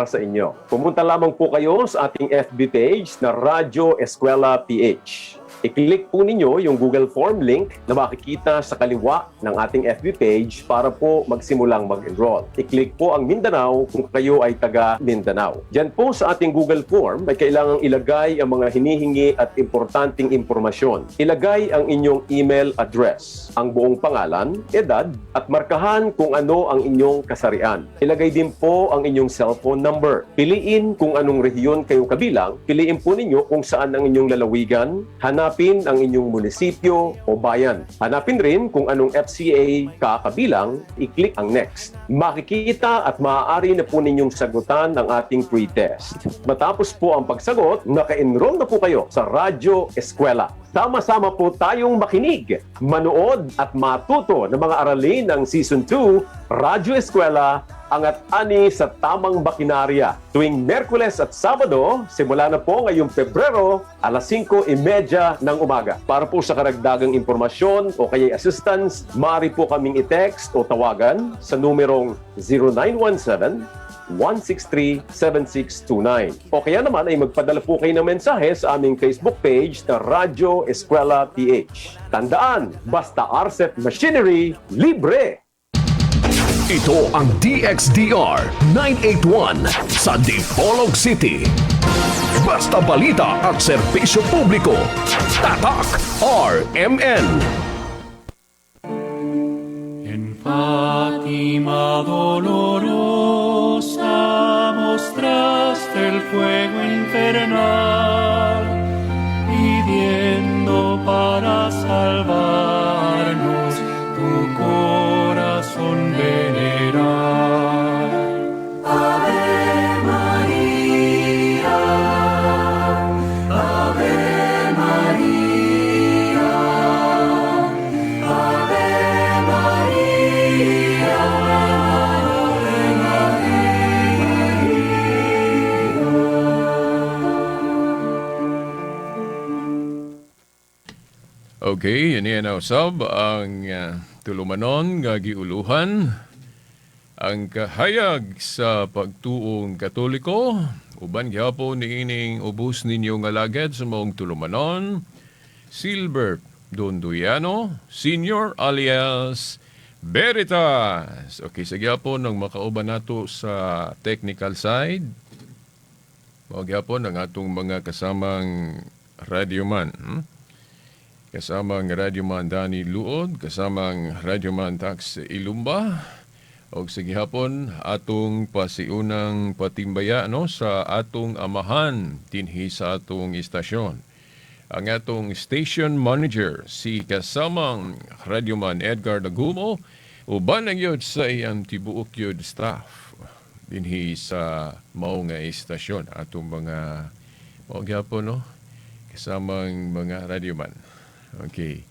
Sa inyo. Pumunta lamang po kayo sa ating FB page na Radyo Eskwela PH. I-click po ninyo yung Google Form link na makikita sa kaliwa ng ating FB page para po magsimulang mag-enroll. I-click po ang Mindanao kung kayo ay taga Mindanao. Diyan po sa ating Google Form ay kailangang ilagay ang mga hinihingi at importanteng impormasyon. Ilagay ang inyong email address, ang buong pangalan, edad, at markahan kung ano ang inyong kasarian. Ilagay din po ang inyong cellphone number. Piliin kung anong rehiyon kayo kabilang. Piliin po ninyo kung saan ang inyong lalawigan. Hanapin ang inyong munisipyo o bayan. Hanapin rin kung anong FCA ka kabilang. I-click ang next. Makikita at maaari na po ninyong sagutan ang ating pre-test. Matapos po ang pagsagot, naka-enroll na po kayo sa Radyo Eskwela. Sama-sama po tayong makinig, manood at matuto ng mga aralin ng Season 2, Radyo Eskwela, Angat Ani sa Tamang Makinarya. Tuwing Merkules at Sabado, simula na po ngayong Pebrero, alas 5:30 ng umaga. Para po sa karagdagang impormasyon o kaya'y assistance, maaari po kaming i-text o tawagan sa numerong 0917 163-7629. O kaya naman ay magpadala po kayo ng mensahe sa aming Facebook page na Radyo Eskwela PH. Tandaan, basta RCEP Machinery, libre! Ito ang DXDR 981 sa Dipolog City. Basta balita at serbisyo publiko. Tatak RMN. En Fátima dolorosa mostraste el fuego infernal, pidiendo para salvarnos tu corazón veneral. Ave María, Ave María, Ave María, Ave María. Okay, yun yan usab ang tulumanon nga giuluhan ang kahayag sa pagtuong Katoliko, uban gihapon niining ubos ninyo nga alagad sa maong tulumanon, Silbert Donduyano Senior alias Veritas. Okay, sa gihapon ang makauban nato sa technical side. Mao gihapon ang atong mga kasamang radyoman. Kasamang radyoman Danny Luod, kasamang radyoman Tax Ilumba, og sa gihapon atong pasiunang patimbaya, no, sa atong amahan dinhi sa atong istasyon. Ang atong station manager, si kasamang radyoman Edgar Dagumo, uban ang yun sa iyang tibuok yun staff dinhi sa mao nga istasyon, atong mga mao gihapon, no, kasamang mga radyoman. Okay.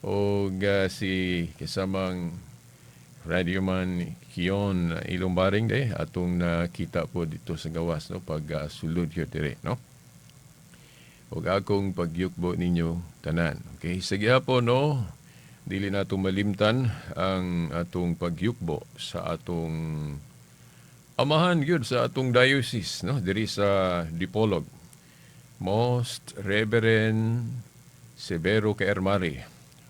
O si kasamang radyoman Kion Ilumbaring de atong nakita po dito sa gawas, no, pag sulod yun dire, no. Ug akong pagyukbo ninyo tanan. Okay, sige po, no. Dili nato malimtan ang atong pagyukbo sa atong amahan gyud sa atong diocese, no, diri sa Dipolog. Most Reverend Severo Kaermari.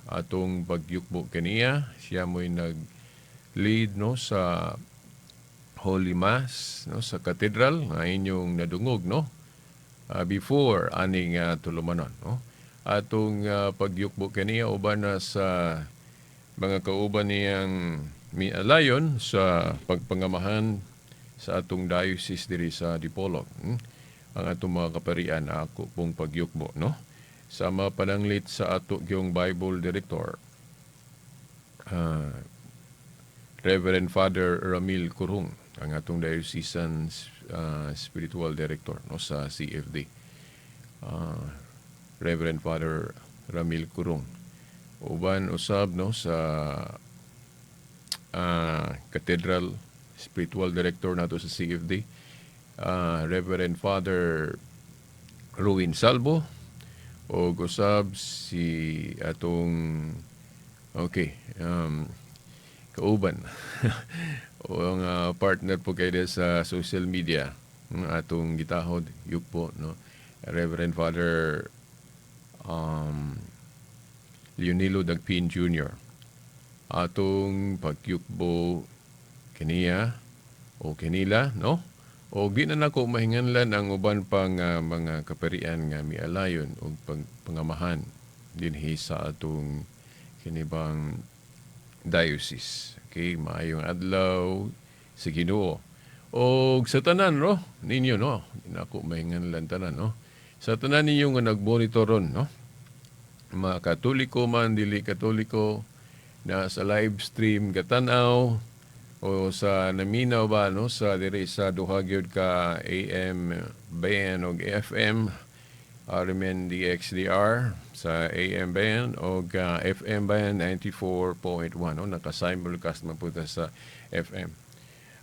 Atong pagyukbo kaniya, siya mo'y nag-lead, no, sa Holy Mass, no, sa cathedral nga inyong nadungog, no, before aning tulumanon, no. Atong pagyukbo kaniya uban na sa mga kauban niyang mialayon sa pagpangamahan sa atong diocese diri sa Dipolog. Ang atong mga kaparian na ako pong pagyukbo, no, sama pananglit sa ato gyung Bible director, Reverend Father Ramil Kurung, ang atong diocesan spiritual director, no, sa CFD. Reverend Father Ramil Kurung. Uban usab, no, sa Cathedral spiritual director nato sa CFD, Reverend Father Ruin Salvo, o usab si atong, okay, kauban. O ang partner po kay sa social media ng atong gitahod yugpo, no, Reverend Father Leonilo Dagpin Jr. Atong pagyukbo kaniya o kanila, no? O di na nako mahinganlan ang uban pang mga kaparian nga mialayon og pangamahan dinhi sa atong kinibang diocese. Okay, maayong adlaw sa Ginoo. Og sa tanan, no, ninyo, no, di nako mahinganlan tanan, no. Sa tanan ninyo nga nagmonitor ron, no. Mga Katoliko man, dili Katoliko, na sa live stream gatanaw o sa naminaw ba, no, sa diri sa duha gyud ka AM band og FM, RMN DXDR sa AM band og FM band 94.1, no, naka-simulcast man po ta sa FM.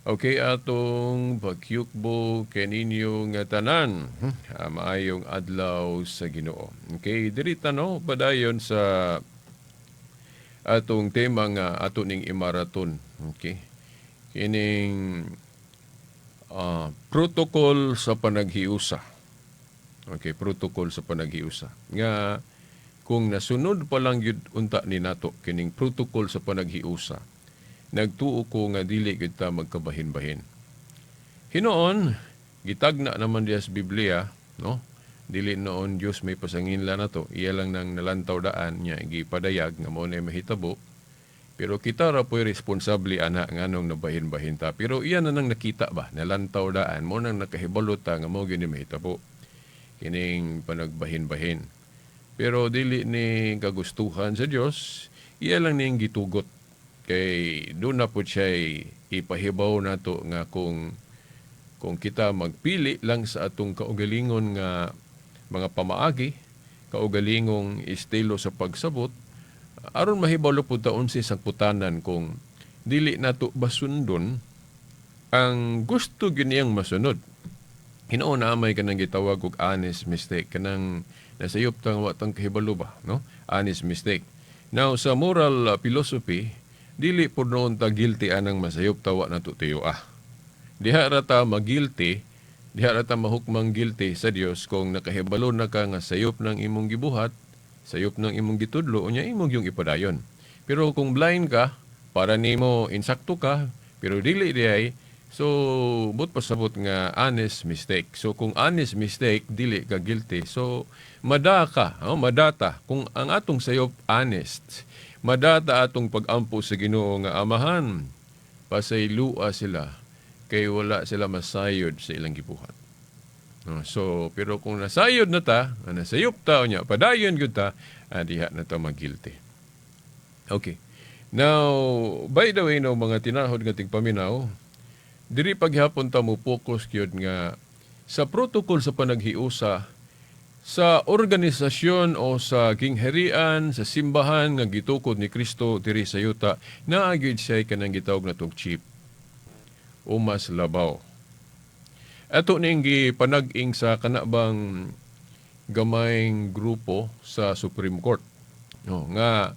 Okay, atong pagyukbo kaninyo nga tanan. Maayong adlaw sa Ginoo. Okay, diri ta, no, padayon sa atong tema nga ato ning imaraton. Okay. Kining protocol sa panaghiusa. Okay, protocol sa panaghiusa. Nga kung nasunod pa lang gyud unta ni nato kining protocol sa panaghiusa, nagtuo ko nga dili gyud ta magkabahin-bahin. Hinoon, gitagna naman diya sa Biblia, no? Dili noon Dios may pasanginla nato, iya lang nang nalantaw daan niya gipadayag nga mao na mahitabo. Pero kita ra po'y responsable ana nganong nabahin-bahin ta. Pero iya na nang nakita ba, nalantaw daan, mo nang nakahibalo ta nga mao gyud ni mahitabo. Kining panagbahin-bahin. Pero dili ni kagustuhan sa Dios, iya lang ning gitugot. Kay doon na po siya ipahibaw nato nga kung kita magpili lang sa atong kaugalingon nga mga pamaagi, kaugalingong estilo sa pagsabot, aron mahibalo po ta unsay sangputanan kung dili nato basundon ang gusto gyud niyang masunod. Hinuon na may kanang gitawag og honest mistake, kanang nasayop tang wa tang kahibalo ba, no? Honest mistake. Now sa moral philosophy, dili pud noon ta guilty anang masayop ta wa nato tuyo ah. Diha ra ta magilty, diha ra ta mahukmang guilty sa Dios kung nakahibalo na ka nga sayop ng imong gibuhat, sayop ng imong gitudlo, unya imong yung ipadayon. Pero kung blind ka, para nimo insakto ka, pero dili diay, so but pasabot nga honest mistake. So kung honest mistake, dili ka guilty. So mada ka, oh, madata kung ang atong sayop honest. Madata atong pag-ampo sa Ginoo nga, "Amahan, pasaylua sila kay wala sila masayod sa ilang gibuhat." No, so pero kung nasayod na ta, nasayop ta unya padayon gyud ta, diha na ta magilty. Okay. Now, by the way, no, mga tinahod nga tigpaminaw, diri paghapon ta mo focus gyud nga sa protocol sa panaghiusa sa organisasyon o sa gingharian sa simbahan nga gitukod ni Kristo diri sa yuta, naa gyud siya kanang gitawag natong chief o mas labaw. Ato ning gipanag-ing sa kanabang gamayng grupo sa Supreme Court. No, nga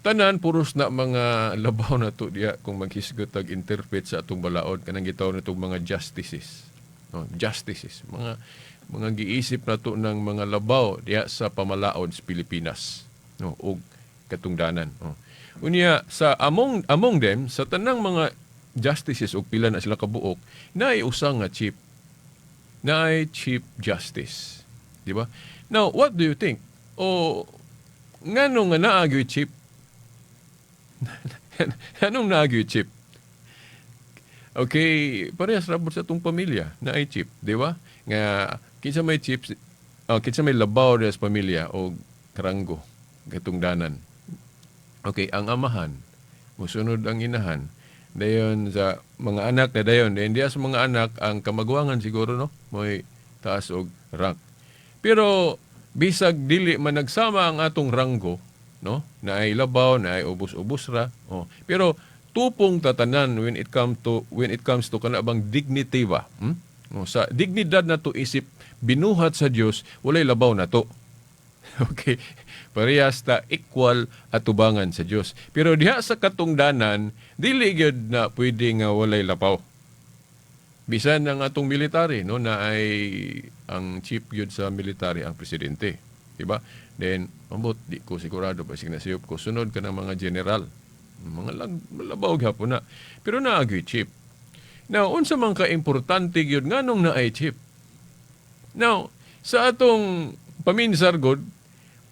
tanan puros na mga labaw na to diya kung maghisgot ag interpret sa atong balaod, kanang gitawag natong mga justices. No, justices, mga giisip nato ng mga labaw diya sa pamalaod sa Pilipinas. No, og katungdanan. No. Unya sa among among them, sa tanang mga justices og pila na sila kabuok, naay usa nga chief, naay chief justice. Di ba? Now, what do you think? O ngano nga naa gyoy chief? Anong naa gyoy chief? Okay, parehas ra sa atong pamilya, naay chief, di ba? Nga kinsa may chief, oh, kinsa may labaw sa pamilya o karanggo katungdanan. Okay, ang amahan, musunod ang inahan, dayon sa mga anak na dayon, dayon diya sa mga anak ang kamaguangan siguro, no, mo'y taas og rank. Pero bisag dili man nagsama ang atong ranggo, no, naay labaw, naay ubos-ubos ra, oh. Pero tupong tatanan when it comes to kana bang dignity ba? Oh, sa dignidad na to isip binuhat sa Dios, walay labaw na to. Okay. Parehas ta equal atubangan sa Dios. Pero diha sa katungdanan, dili gyud na pwede nga walay lapaw. Bisan ang atong military, no, na ay ang chief gyud sa military ang presidente, di ba? Then ambot, di ko sigurado pa sige nasayop ko sunod ka ng mga general. Mga labaw gyapon na. Pero naa gyud chief. Now, unsa man ka importante gyud nganong naay chief? Now, sa atong paminsar god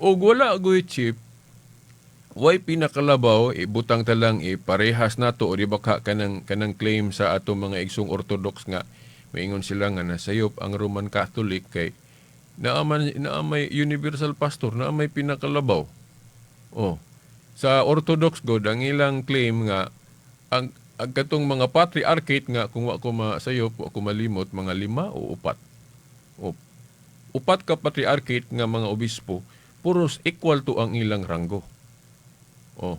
og wala goy chief, way pinakalabaw, ibutang ta lang iparehas nato o di ba ka kanang kanang claim sa atong mga igsong Orthodox nga maingon sila nga nasayop ang Roman Catholic kay naa man naa may universal pastor, naa may pinakalabaw. Oh. Sa Orthodox god ang ilang claim nga ang katong mga patriarchate nga kung wa ko masayop, wa ko malimot, mga lima o upat. O upat ka patriarchate nga mga obispo, puros equal to ang ilang ranggo. Oh.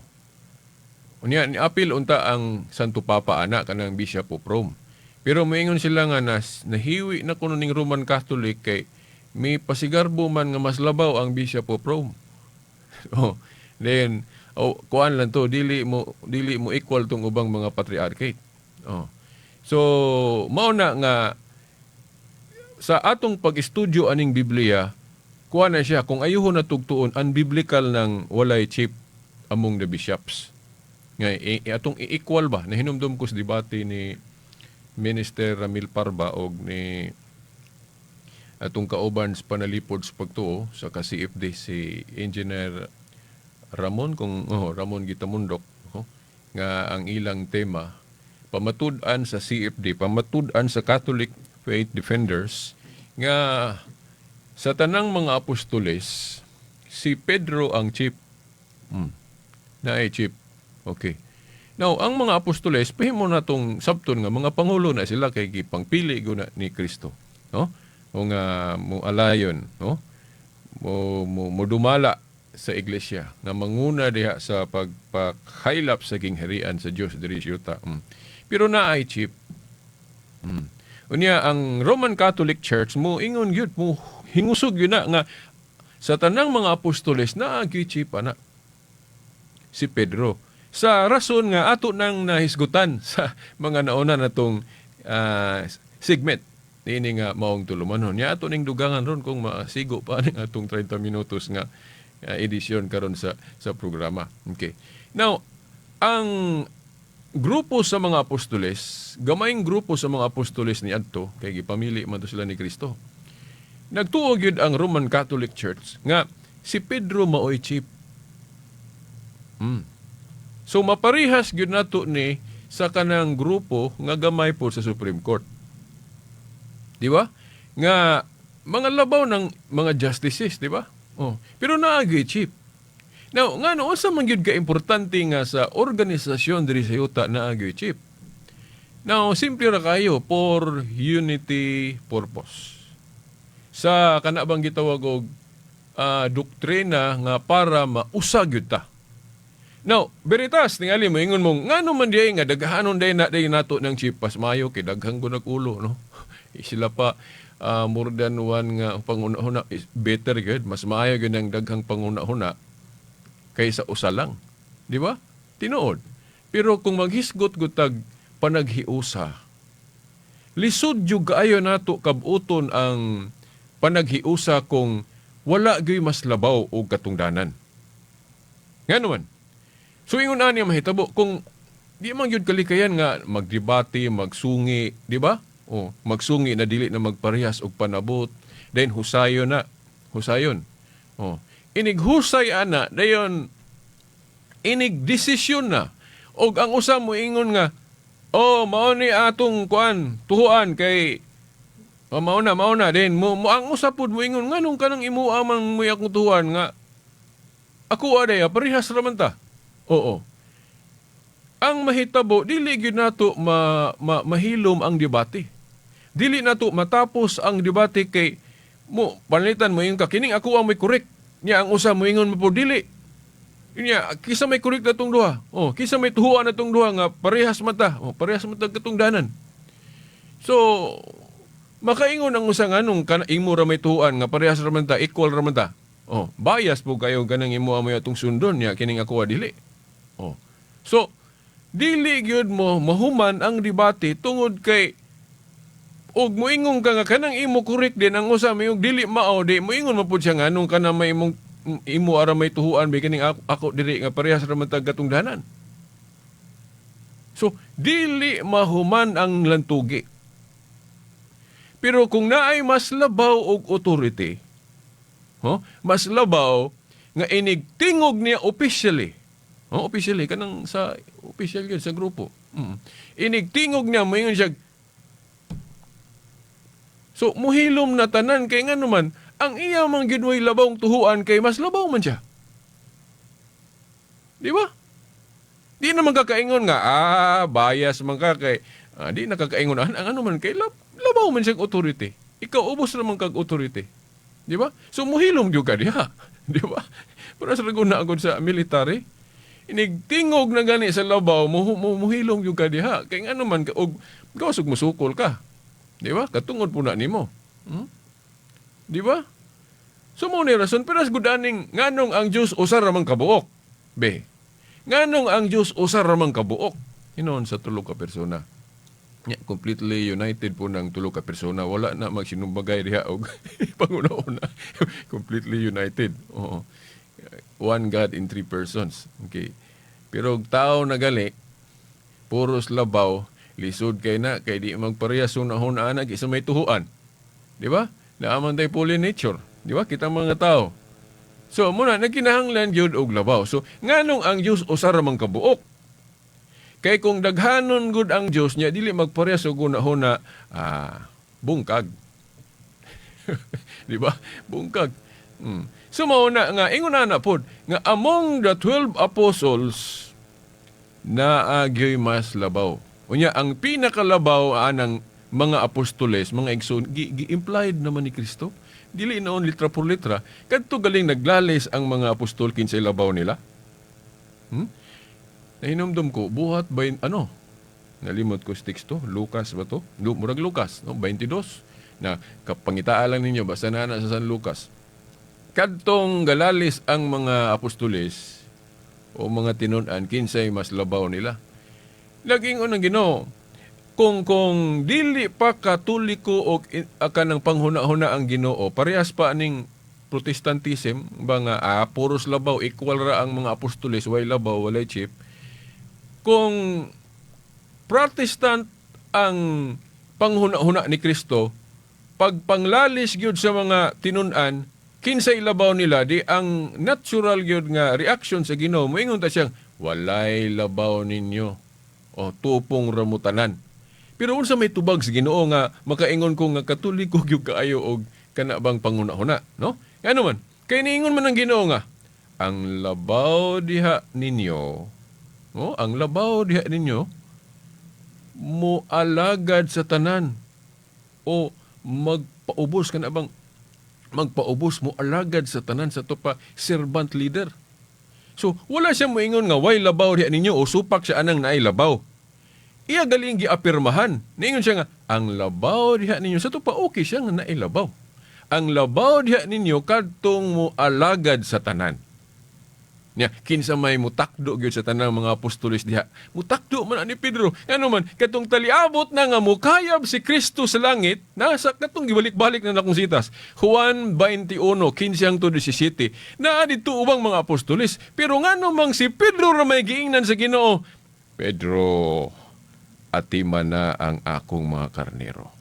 Unya ni apil unta ang Santo Papa ana kanang Bishop of Rome. Pero moingon sila nga nahiwi na kuno ning Roman Catholic kay may pasigarbo man nga mas labaw ang Bishop of Rome. Oh. Then oh, kuan lang to, dili mo equal tong ubang mga patriarchate. Oh. So mao na nga sa atong pag-estudyo aning Biblia, kuan na siya kung ayuho na tugtuon unbiblical ng walay chief among the bishops. Nga atong i-equal ba? Nahinumdum ko sa debate ni Minister Ramil Parba og ni atong kauban sa panalipod sa pagtuo sa ka-CFD si Engineer Ramon kung oh, Ramon Gitamundok, oh, nga ang ilang tema pamatud-an sa CFD, pamatud-an sa Catholic Faith Defenders nga sa tanang mga apostoles si Pedro ang chief. Naay chief. Okay. Now, ang mga apostoles, pahimo na tong sabton nga mga pangulo na sila kay gipangpili guna ni Kristo, no? O nga mo alayon, no? Mo dumala sa iglesia nga manguna diha sa pagpakaylap sa gingharian sa Dios diri sa yuta. Pero naay chief. Unya ang Roman Catholic Church mo ingon gyud, mo hingusog gyud na nga sa tanang mga apostoles naa gyud chief ana si Pedro. Sa rason nga ato nang nahisgutan sa mga nauna natong segment niini nga maong tulumanon. Nya ato ning dugangan ron kung masigo pa ning atong 30 minutos nga edisyon karon sa programa. Okay. Now, ang grupo sa mga apostoles, gamayng grupo sa mga apostoles ni adto kay gipamili man to sila ni Kristo. Nagtuo gyud ang Roman Catholic Church nga si Pedro maoy chief. So maparehas gyud nato ni sa kanang grupo nga gamay po sa Supreme Court. Di ba? Nga mga labaw ng mga justices, di ba? Oh. Pero naa gyud chief. Now, nga no, unsa man gyud ka importante nga sa organisasyon diri sa yuta naa gyud chief? Now, simple ra kayo, for unity purpose. Sa kana bang gitawag og doktrina nga para mausa gyud ta. Now, Veritas, tingali mo, ingon mo, ngano man diay nga daghanon day na day nato ng chief, pas mayo kay daghang gunag ulo, no? Sila pa more than one nga panguna-huna is better gyud, mas maayo gyud ang daghang panguna-huna kaysa usa lang. Di ba? Tinuod. Pero kung maghisgot gutag panaghiusa, lisod jud kaayo nato kabuton ang panaghiusa kung wala gyud mas labaw og katungdanan. Ngano man? So ingon ani ang mahitabo kung di man gyud kalikayan nga magdebate, magsungi, di ba? O magsungi na dili na magparehas og panabot, then husayon na, husayon. O inig husay ana, dayon inig desisyon na. Og ang usa mo ingon nga, "Oh, mao ni atong kuan, tuhuan kay oh, mao na din mo, mo ang usa pud mo ingon nganong kanang imuha man mo akong tuhuan nga ako aday parehas ra man ta." Oo. Ang mahitabo dili gyud nato mahilom ang debate. Dili nato matapos ang debate kay mo panalitan mo yung ka kining ako ang may correct. Nya ang usa mo ingon mo po dili. Nya kisa may correct natong duha. Oh, kisa may tuhuan natong duha nga parehas man ta. Oh, parehas man ta katungdanan. So makaingon ang usa nga nung imo ra may tuhuan nga parehas ra man ta, equal ra man ta. Oh, bias po kayo kanang imo mo atong sundon niya kining ako dili. Oh. So, dili gyud mo mahuman ang debate tungod kay og moingon ka nga kanang imo correct din ang usa may og dili mao, di moingon man pud siya nga anong kana may imong imo ara may tuhuan ba kining ako diri nga parehas ra man tag katungdanan. So dili mahuman ang lantugi. Pero kung naay mas labaw og authority, ho? Mas labaw nga inig tingog niya officially. Oh, officially kanang sa official yun sa grupo. Inig tingog niya, moingon siya. So muhilom na tanan kay ngano man ang iya man gyud way labawng tuhuan kay mas labaw man siya. Di ba? Di naman kakaingon nga bias man ka kay di nakakaingon ang ano man kay labaw man siyang authority. Ikaw ubos naman kag authority. Di ba? So muhilom gyud ka diha. Di ba? Pero sa laguna agad sa military, inigtingog na gani sa labaw, muhilom gyud ka diha. Kay ngano man og gawas og musukol ka. Di ba? Katungod po na nimo. Di ba? So mo ni rason pero as good aning nganong ang Dios usa ra man kabuok. Be. Nganong ang Dios usa ra man kabuok. Hinuon sa tulo ka persona. Ya, completely united po ng tulo ka persona. Wala na magsinumbagay diha og panguna-una. Completely united. Oo. One God in three persons. Okay. Pero og tao na gali, puros labaw, lisod kay na, kay di magparehas hunahuna isa may tuhuan. Di ba? Naaman tayo poly nature. Di ba? Kita mga tao. So, muna, nagkinahanglan gyud og labaw. So, nganong ang Dios usa ra man kabuok? Kay kung daghanon gud ang Dios niya, dili magparehas og hunahuna, bungkag. Di ba? Bungkag. So, mauna nga, ingon na pod, nga among the 12 apostles, naagyoy mas labaw. Unya, ang pinakalabaw anang mga apostoles, mga igsoon, gi-implied naman ni Kristo. Dili noon litra por litra. Kadto galing naglalis ang mga apostol kinsay labaw nila. Nahinumdum ko, buhat ba ano? Nalimot ko sa teksto, Lucas ba to? Murag Lucas, no? 22. Na kapangitaan lang ninyo, basta na sa San Lucas. Kadtong galalis ang mga apostoles o mga tinun-an, kinsay mas labaw nila. Naging unang Ginoo, kung dili pa katoliko o kanang panghuna-huna ang Ginoo, parehas pa aning Protestantism ba nga puros labaw, equal ra ang mga apostoles, way labaw, walay chip. Kung Protestant ang panghuna-huna ni Kristo, pagpanglalis gyud sa mga tinun-an, kinsay labaw nila, di ang natural gyud nga reaction sa Ginoo, moingon ta siyang walay labaw ninyo. O tupong ramutanan. Pero unsa may tubag sa Ginoo nga makaingon ko nga katoliko gyud kaayo og kana bang panghuna-huna, no? Ngano man, kay niingon man ang Ginoo nga ang labaw diha ninyo, no? Ang labaw diha ninyo moalagad sa tanan o magpaubos kana bang magpaubos mo alagad sa tanan sa to pa servant leader. So wala siya moingon nga way labaw diha ninyo o supak siya anang naay labaw. Iya galing giapirmahan. Niingon siya nga ang labaw diha ninyo sa to pa okay siya nga naay labaw. Ang labaw diha ninyo kadtong mo alagad sa tanan. Nya kinsa may mutakdo gyud sa tanang mga apostoles diha. Mutakdo man ani Pedro. Ngano man katong taliabot na nga mukayab si Kristo sa langit, nasa katong gibalik-balik na nakong sitas. Juan 21:15 hangtod 17. Naa didto ubang mga apostoles, pero ngano mang si Pedro ra may giingnan sa Ginoo. Pedro, atima na ang akong mga karnero.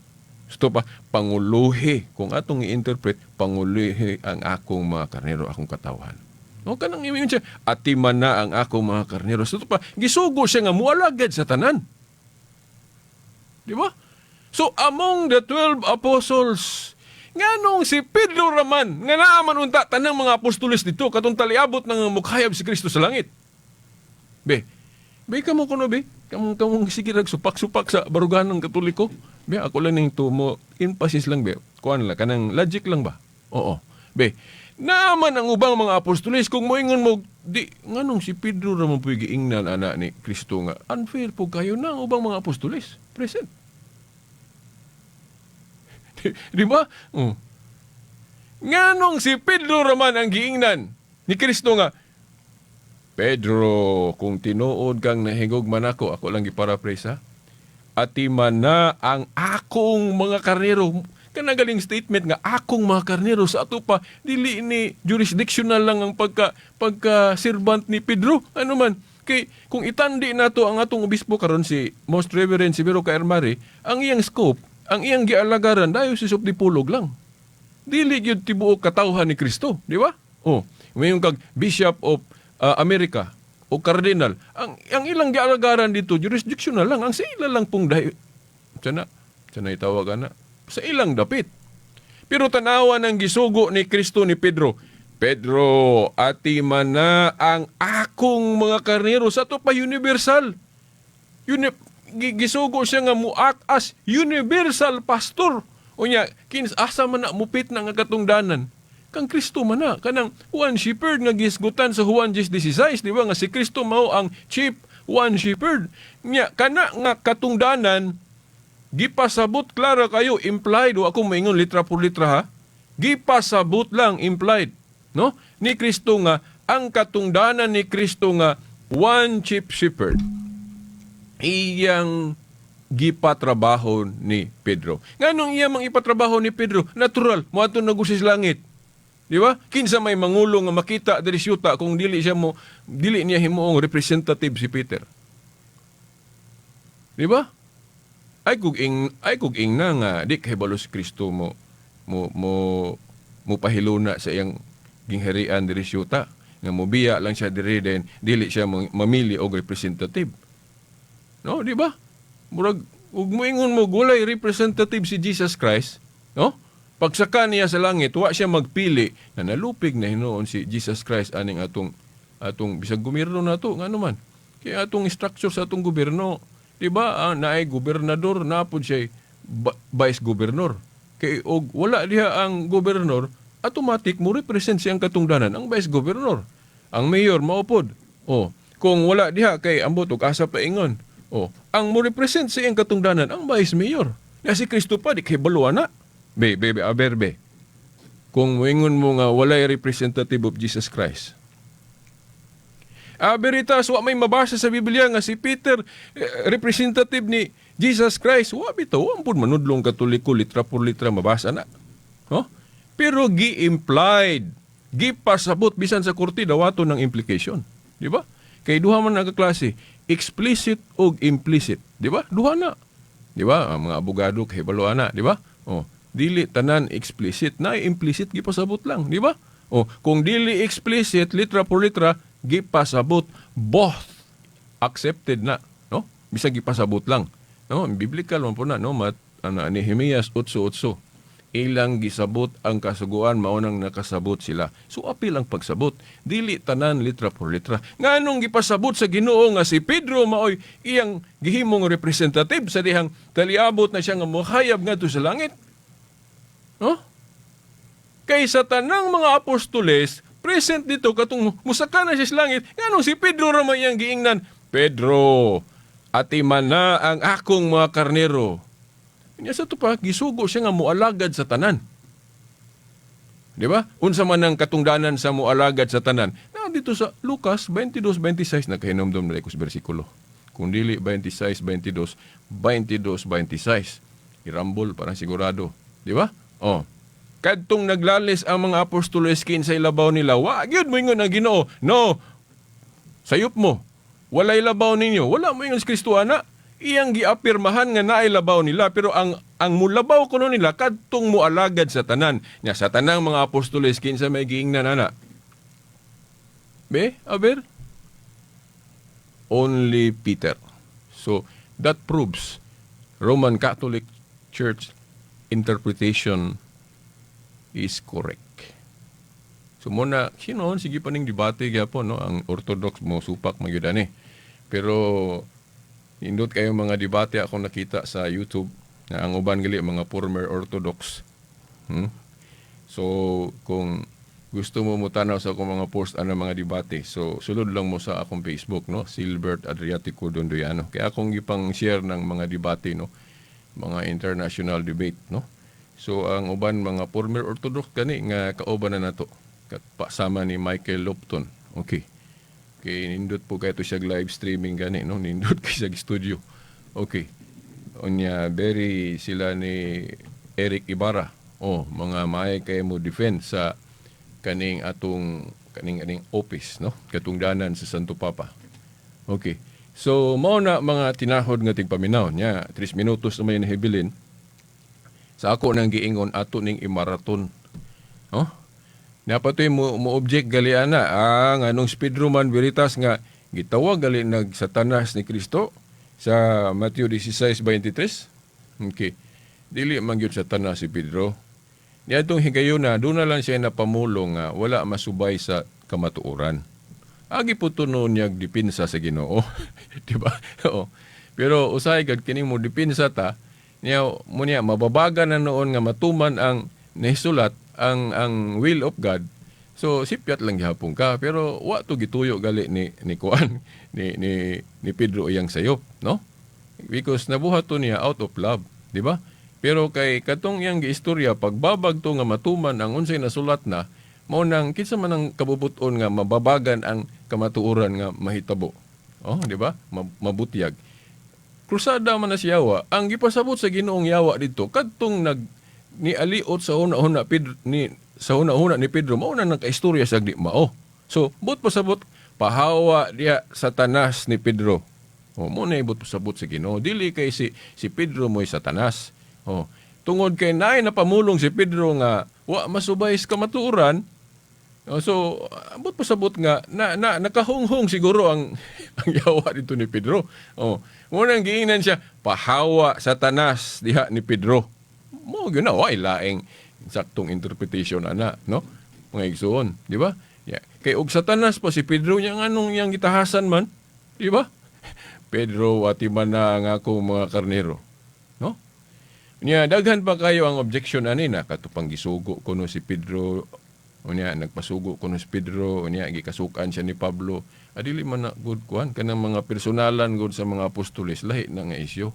Gusto pa, panguluhi. Kung atong i-interpret, panguluhi ang akong mga karnero, akong katawhan. O kanang iyon siya, atima na ang akong mga karnero. So, pa, gisugo siya nga mualagad sa tanan. Di ba? So, among the 12 apostles, nganong si Pedro raman, nga naaman unta tanang mga apostoles dito, katong taliabot ng mukhayab si Kristo sa langit. Be, kamo kuno be, kamong sige supak-supak sa barugahan ng Katoliko. Be, ako lang ning tumo, emphasis lang be. Kuan lang, kanang logic lang ba? Oo. Be, naaman ang ubang mga apostoles kung moingon mo di nganong si Pedro ra man puy giingnan ana ni Kristo nga unfair po kayo na ang ubang mga apostoles present. Di ba? Nganong si Pedro raman ang giingnan ni Kristo nga, "Pedro, kung tinuod kang nahigugma nako," ako lang giparaphrase ha, "atiman na ang akong mga karnero." Kanang galing statement nga "akong mga karnero," sa ato pa dili ni jurisdictional lang ang pagka pagka servant ni Pedro. Ano man kay kung itandi nato ang atong obispo karon, si Most Reverend Severo K. Ermari, ang iyang scope, ang iyang gialagaran, Diocese of Dipolog lang, dili gyud tibuok katawhan ni Kristo, di ba? Oh, mayon kag Bishop of America o Cardinal, ang ilang gialagaran dito jurisdictional lang, ang sa ila lang pong dahil sana sana itawag ana sa ilang dapit. Pero tanawa ng gisugo ni Kristo ni Pedro, "Pedro, atiman na ang akong mga karnero," sa ato pa universal. Gisugo siya nga mu-act as universal pastor. Unya, kins asa man na mupit na nga katungdanan? Kang Kristo man na, kanang one shepherd nga gisgutan sa Juan 10:16, di ba? Nga si Kristo mao ang chief one shepherd. Nya, kana nga katungdanan, gipasabot klara kayo, implied, o ako maingon litra por litra ha, gipasabot lang, implied, no? Ni Kristo nga, ang katungdanan ni Kristo nga one chief shepherd, iyang gipatrabaho ni Pedro. Nganong iya mang ipatrabaho ni Pedro? Natural, moadto na gud siya sa langit. Di ba? Kinsa may mangulo nga makita diri syuta kung dili niya himuong representative si Peter? Di ba? Ay kug ing na nga di kay balo si Kristo mo pahiluna sa iyang gingharian diri syuta nga mobiya lang siya diri, then dili siya mamili og representative. No, di ba? Murag ug moingon mo gulay representative si Jesus Christ, no? Pagsaka niya sa langit, wa siya magpili na nalupig na hinuon si Jesus Christ aning atong atong bisag gobyerno nato, ngano man. Kaya atong structure sa atong gobyerno, di ba? Ah, naay gobernador, naa pod siya vice governor. Kay og wala diha ang gobernador, automatic mo represent siyang katungdanan ang vice governor. Ang mayor maupod. Oh, kung wala diha kay ambot og asa pa ingon. Oh, ang mo represent sa iyang katungdanan ang vice mayor. Na si Kristo pa di kay balo ana. Be, be, be, aber be. Kung moingon mo nga walay representative of Jesus Christ. Ah, veritas, wa may mabasa sa Biblia nga si Peter representative ni Jesus Christ. Wa bitaw, wa pud manudlong Katoliko litra por litra mabasa na. No? Pero gi-implied, gipasabot bisan sa korte dawaton ng implication, di ba? Kay duha man nga klase, explicit ug implicit, di ba? Duha na. Di ba? Ang mga abogado kay balo ana, di ba? Oh, dili tanan explicit, na implicit, gipasabot lang, di ba? Oh, kung dili explicit litra por litra, gipasabot, both accepted na, no? Bisag gipasabot lang. No, biblical man po na, no? Mat ana Nehemias 8:8. Ilang gisabot ang kasuguan, mao nang nakasabot sila. So apil ang pagsabot. Dili tanan litra por litra. Nganong gipasabot sa Ginoo nga si Pedro maoy iyang gihimong representative sa dihang taliabot na siya nga mohayab ngadto sa langit? No? Kay sa tanang mga apostoles, present dito katong musaka na siya sa langit, nganong si Pedro ra man iyang giingnan, "Pedro, atiman na ang akong mga karnero"? Nya sa to pa, gisugo siya nga mualagad sa tanan. Di ba? Unsa man ang katungdanan sa mualagad sa tanan? Na dito sa Lucas 22:26, nakahinomdom na ko sa bersikulo. Kung dili 26:22, 22:26. Irambol para sigurado. Di ba? Oh. Kadtong naglalis ang mga apostoles, kinsay labaw nila, wa gyud moingon ang Ginoo, "No. Sayop mo. Walay labaw ninyo." Wala moingon si Kristo ana. Iyang giapirmahan nga naay labaw nila, pero ang mulabaw kuno nila kadtong mualagad sa tanan. Nya sa tanang mga apostoles, kinsa may giingnan ana? Be, aber only Peter. So that proves Roman Catholic Church interpretation is correct. So muna, sino sige pa ning debate gyapon, no, ang Orthodox mo supak magyud ani. Pero indot kayo mga debate akong nakita sa YouTube na ang uban gali mga former Orthodox. So kung gusto mo mutanaw sa akong mga post ano mga debate, so sulod lang mo sa akong Facebook, no, Silbert Adriatico Dondoyano. Kaya akong gipang share ng mga debate, no, mga international debate, no. So ang uban mga former Orthodox gani nga kauban na nato. Kasama ni Michael Lupton. Okay. Okay, nindot po kayo to siya live streaming gani, no? Nindot kay siya studio. Okay. Unya, very sila ni Eric Ibarra. Oh, mga maay kay mo defend sa kaning atong kaning kaning office, no? Katungdanan sa Santo Papa. Okay. So mao na mga tinahod nga tigpaminaw nya. 3 minutos na may nahibilin. Sa ako nang giingon, ato ning imaraton. Oh? Napatoy mo object gali ana, nganong si Pedro man Veritas nga gitawag gali nag Satanas ni Kristo sa Matthew 16:23. Okay. Dili man gyud Satanas si Pedro. Niadtong higayuna, doon na lang siya napamulong nga wala masubay sa kamatuoran. Agi po tuno niya dipinsa sa Ginoo, di ba? Oo. Pero usahay gad kini mo dipinsa ta niya mo niya mababaga na noon nga matuman ang nahisulat, ang will of God. So sipyat lang gihapon ka, pero wa to gituyo gali ni kuan ni Pedro iyang sayop, no? Because nabuhat to niya out of love, di ba? Pero kay katong iyang giistorya, pagbabag to nga matuman ang unsay nasulat na, mao nang kinsa man ang kabubuton nga mababagan ang kamatuoran nga mahitabo. Oh, di ba? Mabutyag. Krusada man na siya yawa. Ang gipasabot sa Ginoong yawa dito kadtong nag ni aliot sa una-una Pedro ni sa una-una ni Pedro, mao na nakaistorya sa di mao. So, but pasabot pahawa diha Satanas ni Pedro. Oh, mo na ibot pasabot sa Ginoo. Dili kay si Pedro mo'y Satanas. Oh, tungod kay naay napamulong si Pedro nga wa masubay sa kamatuoran. Oh, so, abot pasabot nga na nakahunghong siguro ang yawa dito ni Pedro. Oh, mo nang giingnan siya pahawa Satanas diha ni Pedro. Mo gyud na way laing saktong interpretation ana, no? Mga igsuon, di ba? Yeah. Kay og Satanas pa si Pedro niya, nganong iyang gitahasan man, di ba? "Pedro, wati man na ang akong mga karnero." No? Nya daghan pa kayo ang objection ani na katupang gisugo kuno si Pedro, unya nagpasugo kuno si Pedro, unya gikasukan siya ni Pablo. Adili man na good kuan kanang mga personalan good sa mga apostoles, lahi na nga isyu.